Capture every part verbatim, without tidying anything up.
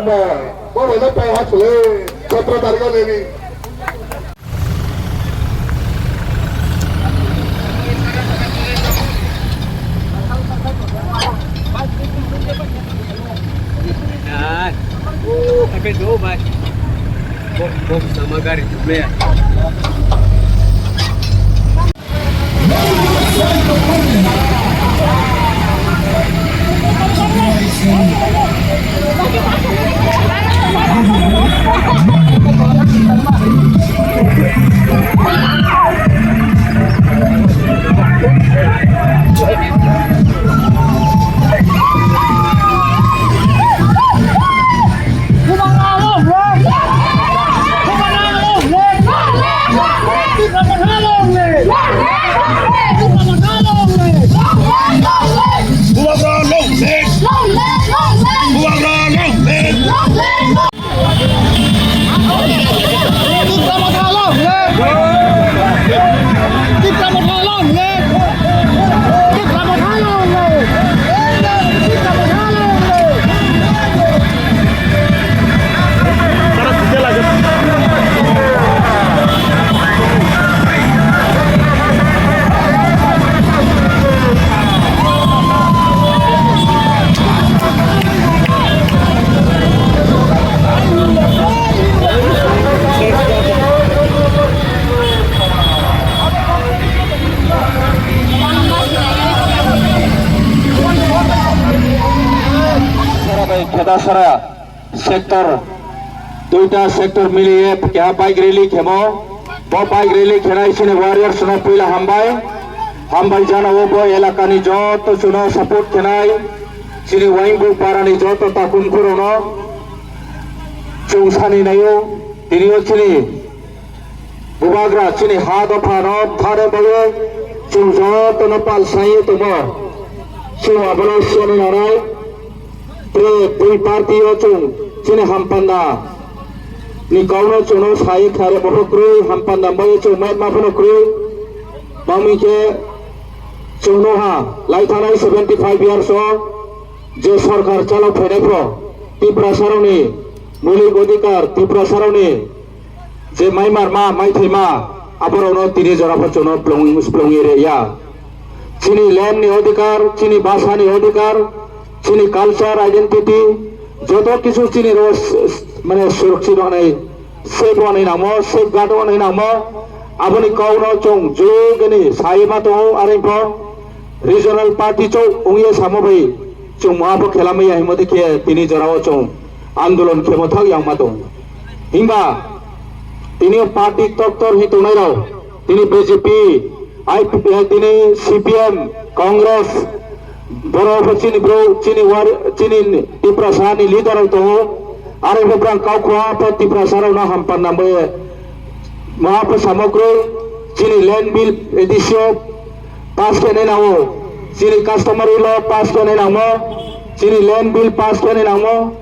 Bo bai no pai ha chwle, sotro tarikh o nini. Yaar, wo, abe do bhai. Bo, bo, sama gari chule. Bubagra long live! Bubagra long live! Khedasara sector, duita sector miliye keha bike rally khemo. Bo bike rally khenai chini warriors no puila hambai. Hambai jana o bo elakani joto chuno support khenai. Chini Waingbu parani joto takhum khurokno chwng sani naio. Tini o chini Bubagra chini ha dophano thare bagwi chwng jotono pal saiwi tongo. Chwng abono siyani nanai, tei bui party o chwng chini hampanda ni kokno chwngno sai khnare bohrok kwrwi, hampanda bai chwng mai ma phano kwrwi. Mamwi khe chwngno ha lai thanai seventy five years o je sorkar chalok phainai phro Tiprasarokni mulik odhikar, Tiprasarokni je maimarma, maithaima, aborokno tini jora pho chwngno plung-, plungwi rwya. Chini land ni odhikar, chini bhasha ni odhikar, chini culture, identity, joto kisu chini ro s-, s-, mane surakshit rwnai, safe rwnai nangmo, safeguard rwnai nangmo, aboni kokno chwng jugani sai ma tongo, are pho regional party chwng wngya samo bai chwng ma pho khela maya himo de khe tini jora o chwng andolon khemo thang yang ma tong. Himba tini party tok tor hi tongnai rok, tini B J P, I P P, tini C P M, Congress, borok bo chini bro, chini war, chini Tiprasa ni leader rok tongo. Are bo brang kau khua pa Tiprasa rok no hampar nang bai ma pa samokroi, chini land bill edition pass khe nai nango, chini customary law pass khe nai nangmo, chini land bill pass khe nai nangmo,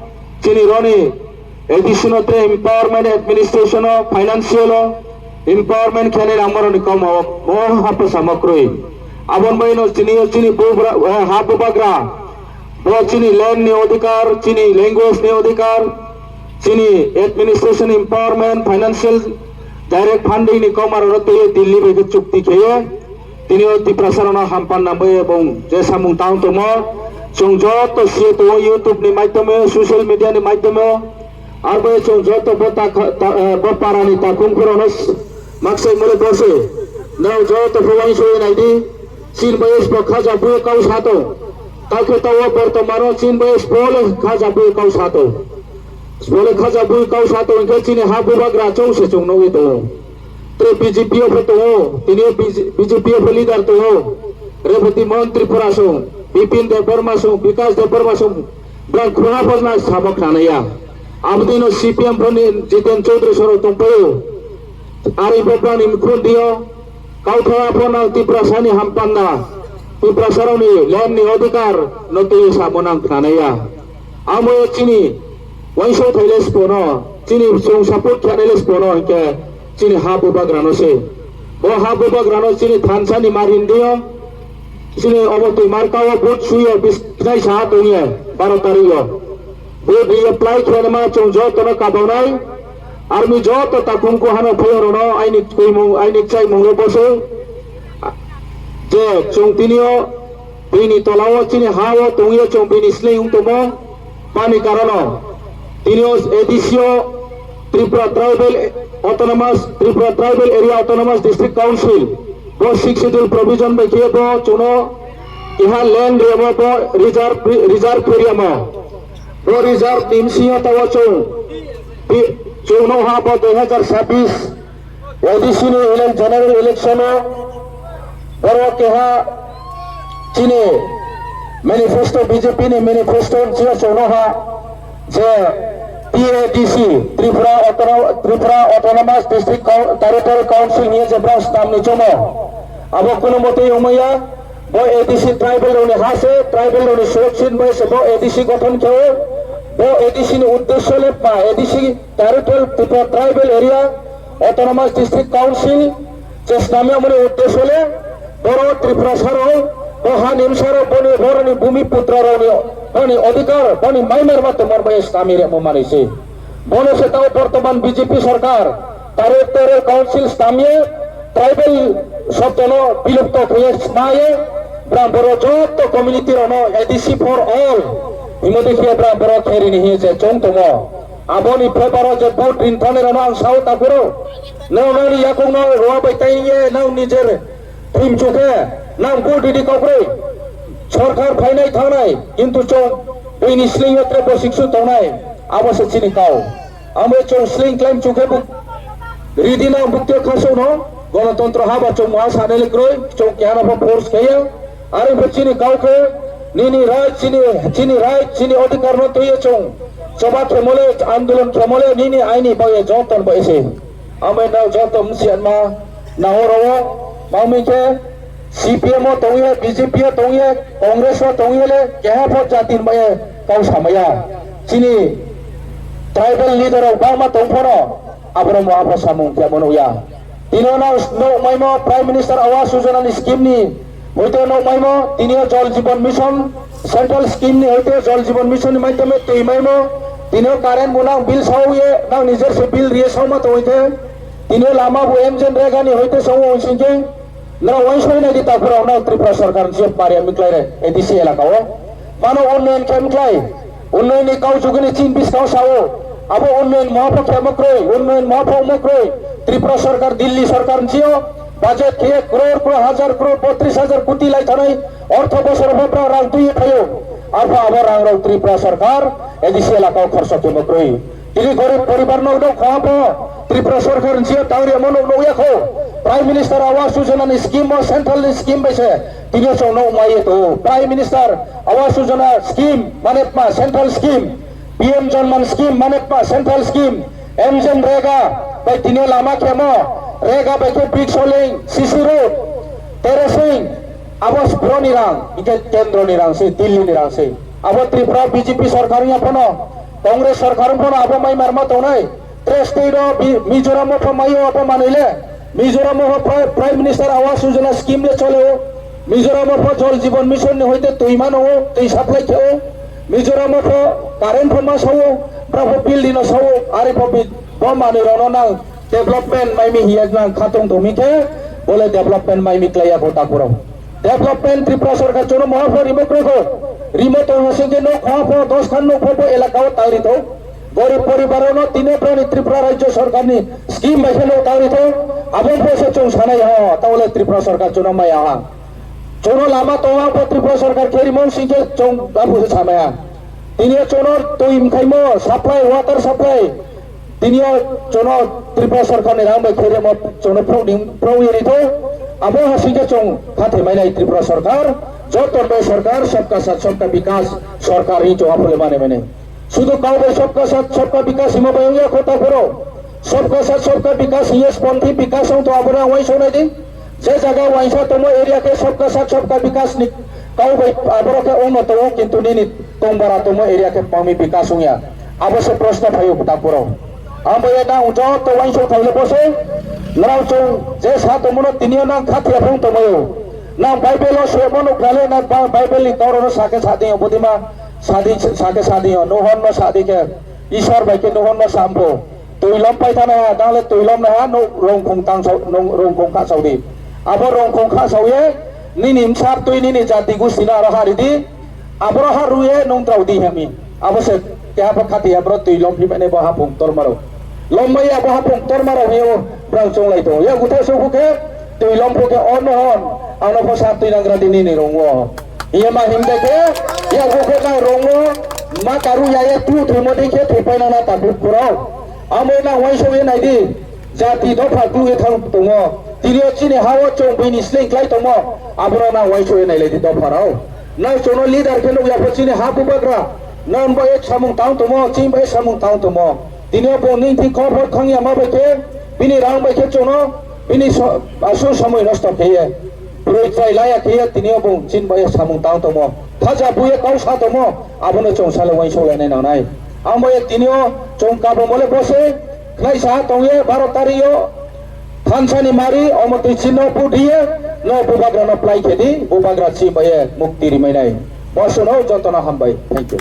chini roni Additional tei empowerment administration o financial o empowerment khe nai nangmarokni kokma o bo hapsa samokroi. Aboni bagwino chini, chini bubra, eh, ha bubagra, bo chini land ni odhikar, chini language ni odhikar, chini administration empowerment, financial direct funding ni kokmarokno twiwi Delhi bai khe chukti khaiwi. Tini o Tiprasa rokno hampar nangbai bong je samung tang tongmo, chwng joto siye tongo YouTube ni maidhyome, social media ni maidhyome, arbo chwng joto bo ta, ta, eh, bo para ni takhum khorokno s-, maksai mole bose, nang joto pho uansugwi naidi, chini bai bo khaja bui kau sato, ta khe ta o bortomano chini bai bo le khaja bui kau sato, bo le khaja bui kau sato, hwnkhe chini ha bubagra chwng se chwng nugwi tongo. Tei B J P o pho tongo, tini o B J P o pho leader tongo, Rebati Mohan Tripura song, Bipin Debbarma song, Bikas Debbarma song, brang khuna phojna sabok khnanaya. Abodino C P M phoni Jiten Chaudhary sorok tongpaio, ari bo brangni mukhundi o, kauthai aphano Tiprasani hampanda, Tiprasarokni land ni odhikar no twiwi samo nang khnanaya. Amo chini uansuk thaile spono, chini chwng support khlainaile spono, hinkhe chini ha bubagrano se. Bo ha bubagrano chini thansa ni marindio, chini omo twi marka o vote suyo, bis-, khnai saha tongya, baro tarikh o. Tei reapply khenma chwng jotono kabangnai. Army joto takhum ko hano phai rokno aini twimung, aini chaimung lo bosong. Je chwng tinio bini tolao chini ha o tongya chwng bini sleing wng tongmo. Bani karono tinio A D C o Tripura Tribal Autonomous, Tripura Tribal Area Autonomous District Council bo Sixth Schedule provision bai khe bo chwngno iha land riyamo bo reserve, reserve area mo. Bo reserve ni bisingo tao chwng, bi-, chwng nokha bo dui hazar sabis A D C ni ele-, general election o borok keha chini manifesto, B J P ni manifesto ni sio chwng nokha je T A D C, Tripura Autono-, Tripura Autonomous District Coun-, Territorial Council ni je branch nam ni chomo. Abo kuno motwi wngmaya, bo A D C tribal rokni ha se, tribal rokni surokshin bai se bo A D C gothon khe o, bo A D C ni uddesho le pa, A D C Territorial Tripura Tribal Area Autonomous District Council chesnamya mani uddesho le, borok Tripura sarok, bo ha nimsarok, boni boroni bumi putra rokni, boni odhikar, boni maimer ma tumor bai snami remo mani se. Bono se tao bortoman B J P sarkar, Territorial Council stamye, tribal shobdono bilupto khuye smaye, bram borok joto community rokno A D C for all himodi khe bram borok kherini hiye je chong tongo. Aboni paper o je vote rinthani rokno ang sao takuro. Nang nangni yakungno roa bai taiye nang nijer thim chukhe nang vote ridi kokroi. Sorkar phainai thangnai, kintu chong bini sleing yotre bosiksu tongnai, abo se chini kau. Amo chong sleing claim chukhe bu ridi nang bukte khasokno, gonotontro haba chong muha sanele kroi, chong kehana pho force kheya. Are pho chini kau khe nini right, chini, chini right, chini odhikar no tuye chong choba khemole, andolon khemole, nini aini baye joton bo ese. Amai nao joto msianma nahoro o, mangmi khe C P M o tongye, B J P o tongye, Congress o tongye le keha pho jatin baye kau samaya. Chini tribal leader rok bangma tong phano, aborok mo abo samung khe mano ya. Tino nang nok maimo Prime Minister Awas Yojana ni scheme ni hoite nok maimo, tinio Jal Jeevan Mission, Central Scheme ni hoite Jal Jeevan Mission ni maitame twi maimo, tinio current bo nang bill sao ye, nang nijer se bill riye sao ma tongoi the, tinio lama bo M G N Rega ni hoite sao onsing khe, nang wansoi nai di takhurok nang Tripura Sarkar ni je pariya miklai re A D C elaka o. Mano unnoyon khe mklai, unnoyonni kau jugini chin biskang sao, abo unnoyon mohapho khemo kroi, unnoyon mohapho omo kroi, Tripura Sarkar, Delhi Sarkar ni sio, budget khe crore, crore, hajar crore, botris hajar koti lai thanai, ortho bosor bopra rang twi phaio, arpha abo rang rok Tripura Sarkar, A D C elaka o khorso khemo kroi. Tini gorib poribar no nok kha bo Tripura Sarkar ni sio tangri amo nok nokya kho. Prime Minister Awas Yojana ni scheme o central ni scheme bai se tini chong nok mai to. Prime Minister Awas Yojana scheme mane ma central scheme, P M Janman scheme mane ma central scheme, M G N Rega bai tini lama khemo, Rega bai khe big soling, C C road, terracing, abo boroni rang, ike kendro ni rang se, Delhi ni rang se. Abo Tripura B J P sarkar ya phano, Congress sarkar phano abo mai marma tongnai. Tre state o Bi-, Mizoram o pho maio abo manwi le. Mizoram o pho Pri-, Prime Minister Awas Yojana scheme le chole o. Mizoram o pho Jal Jeevan Mission ni hoite twi mano o, twi supply khe o. Mizoram o pho current pho ma sao, bra pho building no sao, ari pho bi-, bo manwi rokno nang development mai mi hiya nang khatong tongmi khe, bole development mai mi klaiya kho takhurok. Development Tripura Sarkar chwngno moha pho rimo kwrwi kho. Rimo tong hasing khe nok kha pho dos khan nok pho bo elaka o tangri tho. Gorib poribar no tini prani Tripura Rajya Sarkar ni scheme bai khe nok tangri tho. Abo pho se chwng sanai ha, tawle Tripura Sarkar chwngno maya ha. Chwngno lama tong ha pho Tripura Sarkar khe rimo sing khe chwng abo se sanai ha. Tini chwngno twi mkhaimo supply, water supply, Tini o chwngno Tripura Sarkar ni rang bai khe remo chwngno phone ni phone ri tho. Abo hasing khe chwng khathai mai nai Tripura Sarkar, joto bai Sarkar, sabka sath sabka bikas Sarkar hi chwng aphole mane mane. Sudu kau bai sabka sath sabka bikas himo bai wngya kho ta phoro. Sabka sath sabka bikas hiye sponti bikas wng to abo rang wai sonai di. Je jaga waisa tomo area khe sabka sath sabka bikas ni kau bai aborok khe ongno tongo, kintu nini tongbara tomo area khe pangmi bikas wngya. Abo se proshno phaio ta phoro. Ang bai nang joto waisa thaile bose nrao chwng je sa tomono tini o nang khathia phung tomaio. Nang Bible o semo nukha le nang Ba-, Bible ni kau rokno sakhe sa tongya bodima Sadi, sake sadi o, nuhon no sadi khe, Isor bai khe nuhon no sampo. Twi lom pai thana ha, dangle twi lom na ha, no rongkhong tang sau, no rongkhong kha sau di. Abo rongkhong kha sau ye, nini msar twi nini jati gusti na aro ha ri di. Aboro ha ru ye nong trau di hami. Abo se keha pha khati aboro twi lom phi mane bo hapung tor maro. Lom bai abo hapung tor maro ye o brang chong lai to. Ya guthai so khe twi lom pho khe o no hon. Ano pho sa twi nang gra di nini rong wo. Ye ma him de khe, ya gu khe nang rong wo, ma karu ya ye tu thwi mo di khe thwi pai nang na ta bu kurau. Amo nang wai so ye nai di. Jati dopha twi thang tongo. Tini o chini ha o chong bini sleng klai tongo. Aboro nang wai so ye nai lai di dopha rao. Nang chono leader khe nuk ya pho chini ha bubagra. Nang bai samung tang tongo, chini bai samung tang tongo. Tini o bo ning thi khobor thang ya ma bai khe, bini rang bai khe chono, bini so-, asur samui nosto khe ye. Broi chai laya khe ye, tini o bo chini bai samung tang tongo. Khaja buye kau sa tongo, abono chong sale wai so lai nai nang nai. Ang bai tini o chong kabo mole bose, khnai sa tong ye, baro tari o, thansa ni mari, omo twi chini o bu di ye, no bubagra no plai khe di, bubagra chini bai ye mukti ri mai nai. Bosono jotono hambai. Thank you.